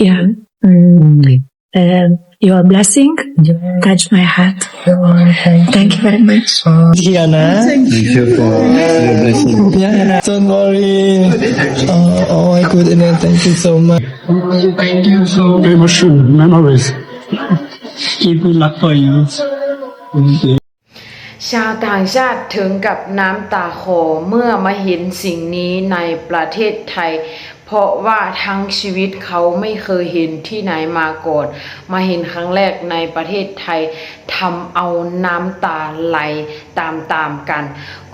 Yeah. Mm. Um, your blessing touch my heart. Thank you very much. Here ນະ. Thank you for your blessing. Yeah, don't worry. Oh, oh my goodness, thank you so much. Thank you so much. Emotion, memories. Keep good luck for you. ຊາວຕ່າງຊາດເຖິງກັບນ້ຳຕາຄໍເມື່ອມາເຫັນສິ່ງນີ້ໃນປະເທດໄທ ເພາະວ່າທັງຊີວິດເຂົາໄມ່ເຄີຍເຫັນທີ່ໃນມາກ່ອນ, ມາເຫັນຄັ້ງແລກໃນປະເທດໄທ ທຳເອົານ້ຳຕາໄຫຼຕາມໆກັນ.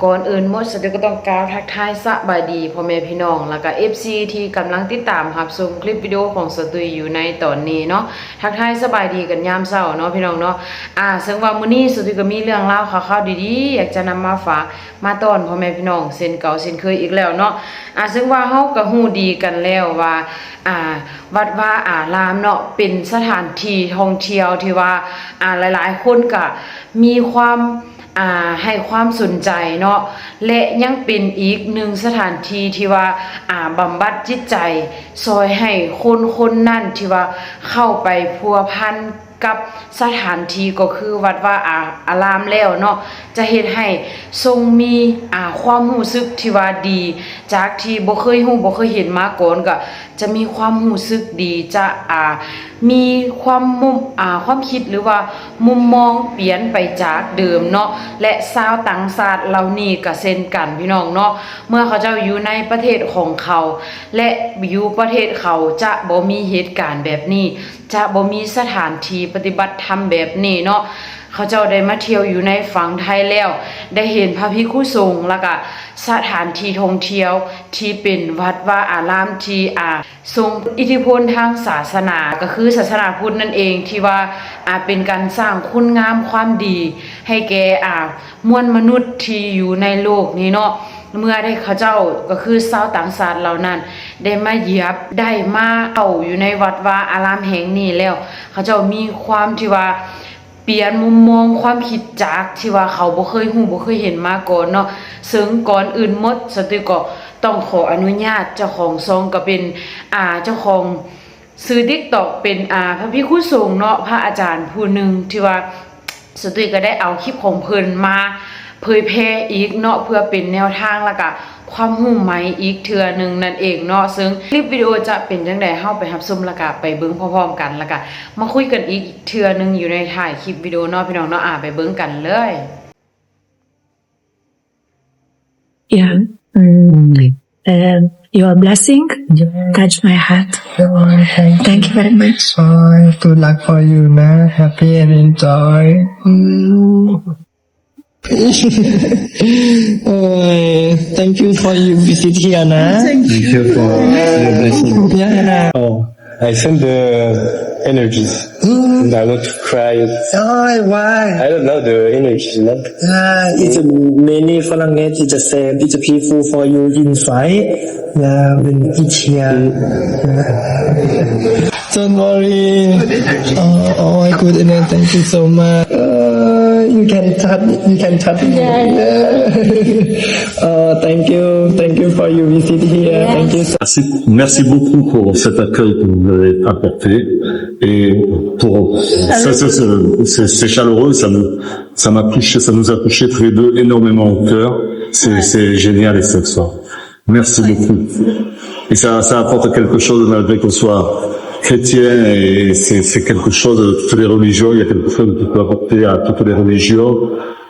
ກ່ອນອື່ນໝົດ ສະຕຸຍກໍຕ້ອງກ່າວທັກທາຍສະບາຍດີພໍ່ແມ່ພີ່ນ້ອງ ແລ້ວກະເອັຟຊີທີ່ກຳລັງຕິດຕາມຮັບຊົມຄລິບວິດີໂອຂອງສະຕຸຍຢູ່ໃນຕອນນີ້ເນາະ. ທັກທາຍສະບາຍດີກັນຍາມເຊົ້າເນາະ ພີ່ນ້ອງເນາະ. ອາ ເຊິ່ງວ່າມື້ນີ້ສະຕຸຍກໍມີເລື່ອງລາວຂ່າວໆດີໆ ຢາກຈະນຳມາຝາກມາຕ້ອນພໍ່ແມ່ພີ່ນ້ອງເຊັ່ນເກົ່າເຊັ່ນເຄີຍອີກແລ້ວເນາະ. ອາ ເຊິ່ງວ່າເຮົາກໍຮູ້ດີກັນແລ້ວວ່າ ອາ ວັດວາອາລາມເນາະ ເປັນສະຖານທີ່ທ່ອງທ່ຽວທີ່ວ່າ ອາ ຫຼາຍໆຄົນກໍມີຄວາມ ອາ ໃຫ້ຄວາມສົນໃຈເນາະ ແລະ ຍັງເປັນອີກໜຶ່ງສະຖານທີ່ທີ່ວ່າ ອາ ບຳບັດຈິດໃຈ ຊ່ອຍໃຫ້ຄົນຄົນນັ້ນທີ່ວ່າເຂົ້າໄປພົວພັນກັບສະຖານທີ່ ກໍຄືວັດວາອາ ອາລາມແລ້ວເນາະ ຈະເຮັດໃຫ້ຊົງມີ ອາ ຄວາມຮູ້ສຶກທີ່ວ່າດີ ຈາກທີ່ບໍ່ເຄີຍຮູ້ບໍ່ເຄີຍເຫັນມາກ່ອນ ກໍຈະມີຄວາມຮູ້ສຶກດີ ຈະ ອາ ມີຄວາມມຸມ ອາ ຄວາມຄິດ ຫຼືວ່າມຸມມອງປ່ຽນໄປຈາກເດີມເນາະ ແລະ ຊາວຕ່າງຊາດເຫຼົ່ານີ້ກໍເຊັ່ນກັນ ພີ່ນ້ອງເນາະ ເມື່ອເຂົາເຈົ້າຢູ່ໃນປະເທດຂອງເຂົາ ແລະ ຢູ່ປະເທດເຂົາຈະບໍ່ມີເຫດການແບບນີ້ ຈະບໍ່ມີສະຖານທີ່ປະຕິບັດທຳແບບນີ້ເນາະ. ເຂົາເຈົ້າໄດ້ມາທ່ຽວຢູ່ໃນຝັ່ງໄທແລ້ວ ໄດ້ເຫັນພະພິກຂຸສົງ ແລ້ວກະສະຖານທີ່ທ່ອງທ່ຽວທີ່ເປັນວັດວາອາລາມທີ່ ອາ ຊົງອິດທິພົນທາງສາສະໜາ ກໍຄືສາສະໜາພຸດນັ້ນເອງ ທີ່ວ່າ ອາ ເປັນການສ້າງຄຸນງາມຄວາມດີໃຫ້ແກ່ ອາ ມວນມະນຸດທີ່ຢູ່ໃນໂລກນີ້ເນາະ. ເມື່ອໄດ້ເຂົາເຈົ້າ ກໍຄືຊາວຕ່າງຊາດເຫຼົ່ານັ້ນ ໄດ້ມາຢຽບ ໄດ້ມາເຂົ້າຢູ່ໃນວັດວາອາລາມແຫ່ງນີ້ແລ້ວ ເຂົາເຈົ້າມີຄວາມທີ່ວ່າ ປ່ຽນມຸມມອງຄວາມຄິດຈາກທີ່ວ່າເຂົາບໍ່ເຄີຍຮູ້ບໍ່ເຄີຍເຫັນມາກ່ອນເນາະ. ເຊິ່ງກ່ອນອື່ນໝົດ ສະຕຸຍກໍຕ້ອງຂໍອະນຸຍາດເຈົ້າຂອງຊ່ອງ ກໍເປັນ ອາ ເຈົ້າຂອງສື່ຕິກຕັອກ ເປັນ ອາ ພະພິກຂຸສົງເນາະ ພະອາຈານຜູ້ໜຶ່ງທີ່ວ່າ ສະຕຸ້ຍກໍໄດ້ເອົາຄລິບຂອງເພິ່ນມາເຜີຍແຜ່ອີກເນາະ ເພື່ອເປັນແນວທາງ ແລ້ວກະຄວາມຮູ້ໃໝ່ອີກເທື່ອໜຶ່ງນັ້ນເອງເນາະ. ເຊິ່ງຄລິບວິດີໂອຈະເປັນຈັ່ງໃດ ເຮົາໄປຮັບຊົມ ແລ້ວກະໄປເບິ່ງພ້ອມໆກັນ ແລ້ວກະມາຄຸຍກັນອີກເທື່ອໜຶ່ງຢູ່ໃນທ້າຍຄລິບວິດີໂອເນາະ ພີ່ນ້ອງເນາະ. ອາ ໄປເບິ່ງກັນເລີຍ. Yeah. Mm. Um, your blessing touch my heart. Thank you very much. Oh, good luck for you ນະ. Happy and enjoy. Mm. Oh, thank you for your visit here ນະ. Thank you for your blessing. Yeah. Oh. I feel the energies. Mm. And I want to cry. Oh, why? I don't know the energies, you know. Ah, it's a many foreign, it's a same, it's a peaceful for you inside. Yeah, when it's here. Mm. Don't worry. Oh, oh my goodness, thank you so much. Uh, you can touch, you can touch me. Yeah. Yeah. Uh, thank you, thank you for your visit here. Thank you so Merci, merci beaucoup pour cet accueil que vous m'avez apporté et pour ce, ce, ce, c'est, c'est chaleureux, ça me, ça m'a touché, ça nous a touché tous les deux énormément au cœur. C'est, c'est génial et c'est ça. Merci beaucoup. Et ça, ça apporte quelque chose, malgré qu'on soit chrétien, et c'est, c'est quelque chose, toutes les religions, il y a quelque chose qui peut apporter à toutes les religions.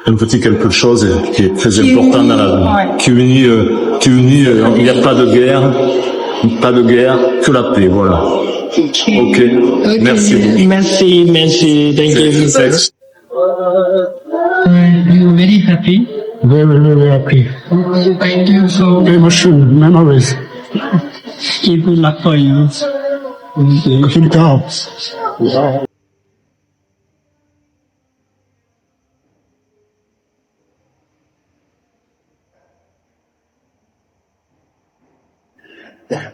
Un petit quelque chose qui est très important dans la vie, qui unit, euh, qui unit, euh, il n'y a pas de guerre, pas de guerre, que la paix, voilà. Ok. Ok. Merci beaucoup. Merci, merci. Thank you. C'est, c'est I'm very happy. Very, very happy. Thank you so much. Emotion, memories. Keep good luck for you. Thank you.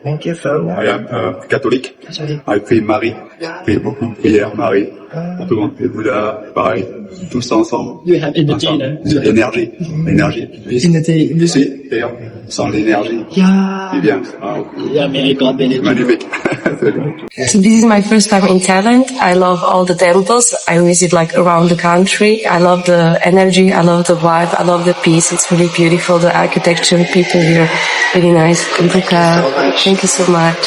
Thank you so much. I am, uh, Catholic. Catholic. I pray Marie. Yeah. Pray beaucoup, prière Marie. Ah. Pour tout le monde, pray Bouddha, pareil. Tous ensemble. You have energy, ensemble. Huh? L'énergie. Mm. L'énergie. Energy. C'est Sans l'énergie. Yeah. Eh bien, ah, yeah, mais elle est grande, elle est magnifique. So this is my first time in Thailand. I love all the temples. I visit, like, around the country. I love the energy. I love the vibe. I love the peace. It's really beautiful. The architecture, people here, really nice. Thank you so much.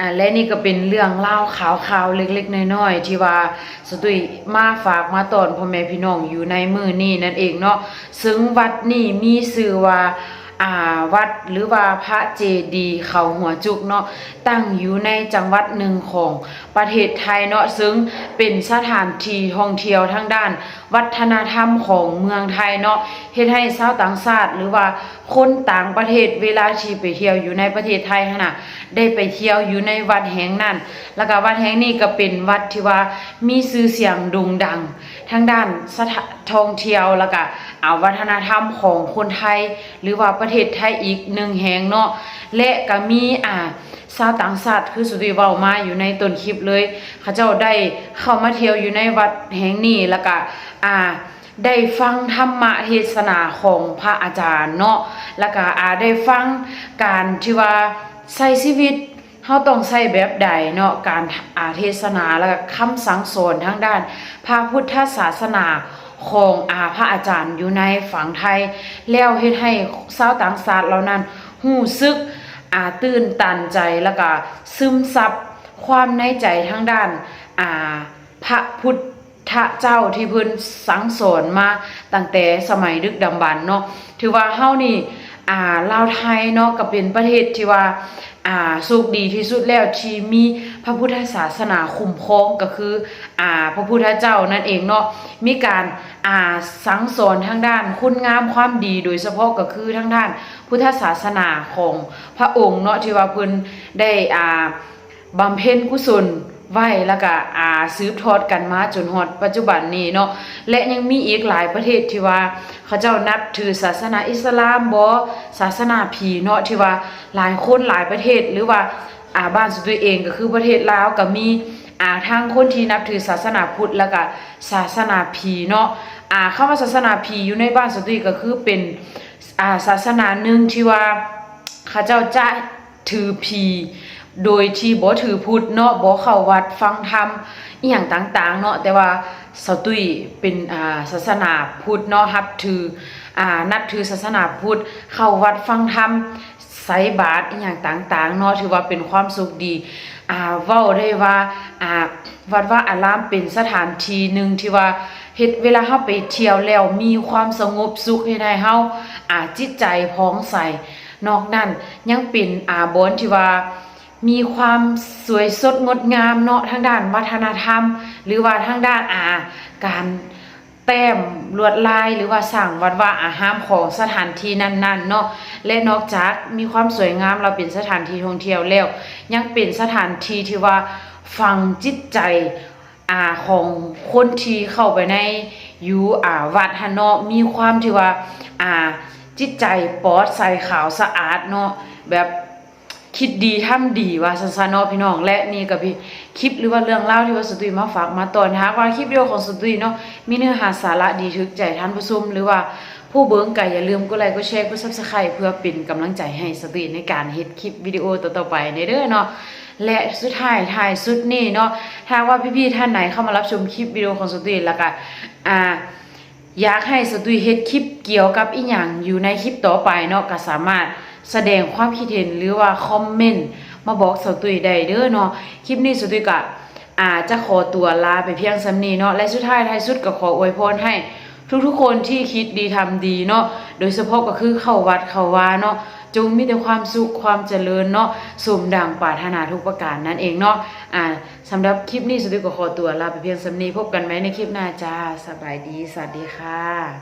ອ່າ ແລະນີ້ກໍເປັນເລື່ອງລາວຂ່າວໆເລັກໆນ້ອຍໆ ທີ່ວ່າສະຕຸ້ຍມາຝາກມາຕ້ອນພໍ່ແມ່ພີ່ນ້ອງຢູ່ໃນມື້ນີ້ນັ້ນເອງເນາະ. ເຊິ່ງວັດນີ້ມີຊື່ວ່າ ອ່າ ວັດ ຫຼືວ່າພະເຈດີເຂົາຫົວຈຸກເນາະ, ຕັ້ງຢູ່ໃນຈັງຫວັດໜຶ່ງຂອງປະເທດໄທເນາະ, ເຊິ່ງເປັນສະຖານທີ່ທ່ອງທ່ຽວທາງດ້ານວັດທະນະທຳຂອງເມືອງໄທເນາະ, ເຮັດໃຫ້ຊາວຕ່າງຊາດ ຫຼືວ່າຄົນຕ່າງປະເທດ ເວລາທີ່ໄປທ່ຽວຢູ່ໃນປະເທດໄທຫັ້ນນະ ໄດ້ໄປທ່ຽວຢູ່ໃນວັດແຫ່ງນັ້ນ. ແລ້ວກະວັດແຫ່ງນີ້ກໍເປັນວັດທີ່ວ່າມີຊື່ສຽງໂດ່ງດັງທາງດ້ານສະຖານ ທ່ອງທ່ຽວ ແລ້ວກະ ອ່າ ວັດທະນະທຳຂອງຄົນໄທ ຫຼືວ່າປະເທດໄທອີກໜຶ່ງແຫ່ງເນາະ. ແລະກະມີ ອ່າ ຊາວຕ່າງຊາດ ຄືສຸດທີ່ເວົ້າມາຢູ່ໃນຕົ້ນຄລິບເລີຍ, ເຂົາເຈົ້າໄດ້ເຂົ້າມາທ່ຽວຢູ່ໃນວັດແຫ່ງນີ້ ແລ້ວກະ ອ່າ ໄດ້ຟັງທຳມະເທດສະໜາຂອງພະອາຈານເນາະ, ແລ້ວກະ ອ່າ ໄດ້ຟັງການທີ່ວ່າໃຊ້ຊີວິດ ເຮົາຕ້ອງໃຊ້ແບບໃດເນາະ ການ ອ່າ ເທດສະໜາ ແລະ ຄຳສັ່ງສອນທາງດ້ານພະພຸດທະສາສະໜາຂອງ ອ່າ ພະອາຈານຢູ່ໃນຝັ່ງໄທ, ແລ້ວເຮັດໃຫ້ຊາວຕ່າງຊາດເຫຼົ່ານັ້ນຮູ້ສຶກ ອ່າ ຕື່ນຕັນໃຈ ແລ້ວກະຊຶມຊັບຄວາມໃນໃຈທາງດ້ານ ອ່າ ພະພຸດ ທະເຈົ້າທີ່ເພິ່ນສັ່ງສອນມາຕັ້ງແຕ່ສະໄໝດຶກດຳບັນເນາະ. ຖືວ່າເຮົານີ້ ອ່າ ລາວໄທເນາະ ກໍເປັນປະເທດທີ່ວ່າ ອ່າ ໂຊກດີທີ່ສຸດແລ້ວທີ່ມີພະພຸດທະສາສະໜາຄຸ້ມຄອງ ກໍຄື ອ່າ ພະພຸດທະເຈົ້ານັ້ນເອງເນາະ. ມີການ ອ່າ ສັ່ງສອນທາງດ້ານຄຸນງາມຄວາມດີ ໂດຍສະເພາະກໍຄືທາງດ້ານພຸດທະສາສະໜາຂອງພະອົງເນາະ ທີ່ວ່າເພິ່ນໄດ້ ອ່າ ບຳເພັນກຸສົນໄວ້ ແລ້ວກະ ອ່າ ສືບທອດກັນມາຈົນຮອດປັດຈຸບັນນີ້ເນາະ. ແລະ ຍັງມີອີກຫຼາຍປະເທດທີ່ວ່າເຂົາເຈົ້ານັບຖືສາສະໜາອິດສະລາມບໍ ສາສະໜາຜີເນາະ ທີ່ວ່າຫຼາຍຄົນຫຼາຍປະເທດ ຫຼືວ່າ ອ່າ ບ້ານສະຕຸ້ຍເອງກໍຄືປະເທດລາວກໍມີ ອ່າ ທັງຄົນທີ່ນັບຖືສາສະໜາພຸດ ແລ້ວກະສາສະໜາຜີເນາະ. ອ່າ ຄຳວ່າສາສະໜາຜີຢູ່ໃນບ້ານສະຕຸ້ຍກໍຄືເປັນ ອ່າ ສາສະໜາໜຶ່ງທີ່ວ່າເຂົາເຈົ້າຈະ ຖືຜີ ໂດຍທີ່ບໍ່ຖືພຸດເນາະ ບໍ່ເຂົ້າວັດຟັງທຳອີ່ຫຍັງຕ່າງໆເນາະ. ແຕ່ວ່າສາວຕຸ້ຍເປັນ ອ່າ ສາສະໜາພຸດເນາະ ຮັບຖື ອ່າ ນັບຖືສາສະໜາພຸດ ເຂົ້າວັດຟັງທຳ ໃສ່ບາດອີ່ຫຍັງຕ່າງໆເນາະ ຖືວ່າເປັນຄວາມໂຊກດີ. ອ່າ ເວົ້າໄດ້ວ່າ ອ່າ ວັດວາອາລາມເປັນສະຖານທີ່ໜຶ່ງທີ່ວ່າເຮັດ ເວລາເຮົາໄປທ່ຽວແລ້ວມີຄວາມສະຫງົບສຸກ ເຮັດໃຫ້ເຮົາ ອ່າ ຈິດໃຈຜ່ອງໃສ. ນອກນັ້ນຍັງເປັນ ອ່າ ບ່ອນທີ່ວ່າມີຄວາມສວຍສົດງົດງາມເນາະ ທາງດ້ານວັດທະນະທຳ ຫຼືວ່າທາງດ້ານ ອ່າ ການແຕ້ມລວດລາຍ ຫຼືວ່າສ້າງວັດວາອາຮາມຂອງສະຖານທີ່ນັ້ນໆເນາະ. ແລະ ນອກຈາກມີຄວາມສວຍງາມ ແລ້ວເປັນສະຖານທີ່ທ່ອງທ່ຽວແລ້ວ ຍັງເປັນສະຖານທີ່ທີ່ວ່າຝັງຈິດໃຈ ອ່າ ຂອງຄົນທີ່ເຂົ້າໄປໃນ ຢູ່ ອ່າ ວັດຫັ້ນເນາະ ມີຄວາມທີ່ວ່າ ອ່າ ຈິດໃຈປອດໃສ ຂາວສະອາດເນາະ ແບບຄິດດີທຳດີ ວ່າຊັ້ນຊະເນາະພີ່ນ້ອງ. ແລະ ນີ້ກໍເປັນຄລິບ ຫຼືວ່າເລື່ອງລາວທີ່ວ່າສາວຕຸ້ຍມາຝາກມາຕ້ອນ. ຫາກວ່າຄລິບວິດີໂອຂອງສາວຕຸ້ຍເນາະ ມີເນື້ອຫາສາລະດີຖືກໃຈທ່ານຜູ້ຊົມ ຫຼືວ່າຜູ້ເບິ່ງ ກໍຢ່າລືມກົດໄລ ກົດແຊ ກົດ Subscribe ເພື່ອເປັນກຳລັງໃຈໃຫ້ສາວຕຸ້ຍໃນການເຮັດຄລິບວິດີໂອຕໍ່ໆໄປແດ່ເດີເນາະ. ແລະ ສຸດທ້າຍ ທ້າຍສຸດນີ້ເນາະ ຖ້າຫາກວ່າພີ່ໆທ່ານໃດເຂົ້າມາຮັບຊົມຄລິບວິດີໂອຂອງສາວຕຸ້ຍ ແລ້ວກໍ ອ່າ ຢາກໃຫ້ສາວຕຸ້ຍເຮັດຄລິບກ່ຽວກັບອີ່ຫຍັງຢູ່ໃນຄລິບຕໍ່ໄປເນາະ ກໍສາມາດສະແດງຄວາມຄິດເຫັນ ຫຼືວ່າຄອມເມັນມາບອກສາວຕຸ້ຍໄດ້ເດີເນາະ. ຄລິບນີ້ສາວຕຸ້ຍກໍ ອ່າ ຈະຂໍຕົວລາໄປພຽງສ່ຳນີ້ເນາະ ແລະ ສຸດທ້າຍທ້າຍສຸດກໍຂໍອວຍພອນໃຫ້ທຸກໆຄົນທີ່ຄິດດີທຳດີເນາະ ໂດຍສະເພາະກໍຄືເຂົ້າວັດເຂົ້າວາເນາະ ຈົ່ງມີແຕ່ຄວາມສຸກຄວາມຈະເລີນເນາະ ສົມດັ່ງປາດຖະໜາທຸກປະການນັ້ນເອງເນາະ. ອ່າ ສຳລັບຄລິບນີ້ ສາວຕຸ້ຍກໍຂໍຕົວລາໄປພຽງສ່ຳນີ້ ພົບກັນໃໝ່ໃນຄລິບໜ້າຈ້າ. ສະບາຍດີ ສະຫວັດດີຄ່ະ.